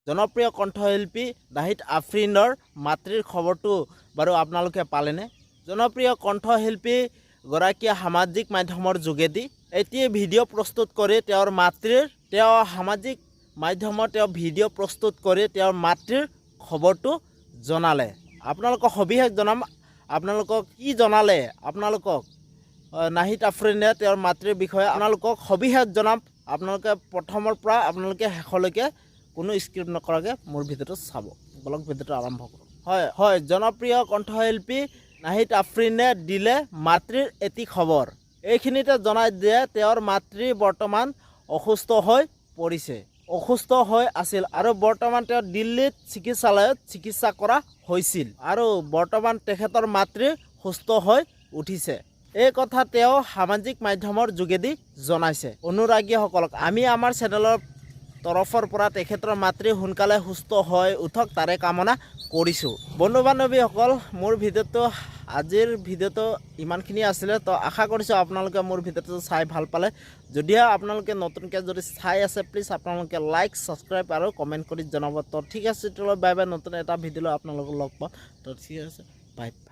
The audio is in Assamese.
জনপ্ৰিয় কণ্ঠশিল্পী নাহিদ আফৰিনৰ মাতৃৰ খবৰটো বাৰু আপোনালোকে পালেনে? জনপ্ৰিয় কণ্ঠশিল্পী গৰাকীয়ে সামাজিক মাধ্যমৰ যোগেদি এটি ভিডিঅ' প্ৰস্তুত কৰি তেওঁৰ মাতৃৰ, তেওঁ সামাজিক মাধ্যমত তেওঁ ভিডিঅ' প্ৰস্তুত কৰি তেওঁৰ মাতৃৰ খবৰটো জনালে। আপোনালোকক সবিশেষ জনাম। আপোনালোকক কি জনালে আপোনালোকক নাহিদ আফৰিনে তেওঁৰ মাতৃৰ বিষয়ে, আপোনালোকক সবিশেষ জনাম। আপোনালোকে প্ৰথমৰ পৰা আপোনালোকে শেষলৈকে কোনো স্কিপ নকৰাকৈ মোৰ ভিডিঅ'টো চাব। বলক, ভিডিঅ'টো আৰম্ভ কৰোঁ। হয়, জনপ্ৰিয় কণ্ঠশিল্পী নাহিদ আফৰিনে দিলে মাতৃৰ এটি খবৰ। এইখিনিতে জনাই দিয়ে, তেওঁৰ মাতৃ বৰ্তমান অসুস্থ হৈ পৰিছে, অসুস্থ হৈ আছিল আৰু বৰ্তমান তেওঁ দিল্লীত চিকিৎসালয়ত চিকিৎসা কৰা হৈছিল আৰু বৰ্তমান তেখেতৰ মাতৃ সুস্থ হৈ উঠিছে। এই কথা তেওঁ সামাজিক মাধ্যমৰ যোগেদি জনাইছে অনুৰাগীসকলক। আমি আমাৰ চেনেলৰ তৰফৰ পৰা তেখেতৰ মাতৃ সোনকালে সুস্থ হৈ উঠক, তাৰে কামনা কৰিছোঁ। বন্ধু বান্ধৱীসকল, মোৰ ভিডিঅ'টো, আজিৰ ভিডিঅ'টো ইমানখিনি আছিলে। তো আশা কৰিছোঁ আপোনালোকে মোৰ ভিডিঅ'টো চাই ভাল পালে। যদিহে আপোনালোকে নতুনকৈ যদি চাই আছে, প্লিজ আপোনালোকে লাইক, ছাবস্ক্ৰাইব আৰু কমেণ্ট কৰি জনাব। তো ঠিক আছে, তেতিয়াহ'লে বাই বাই। নতুন এটা ভিডিঅ' আপোনালোকক লগ পাম। তো ঠিক আছে, বাই বাই।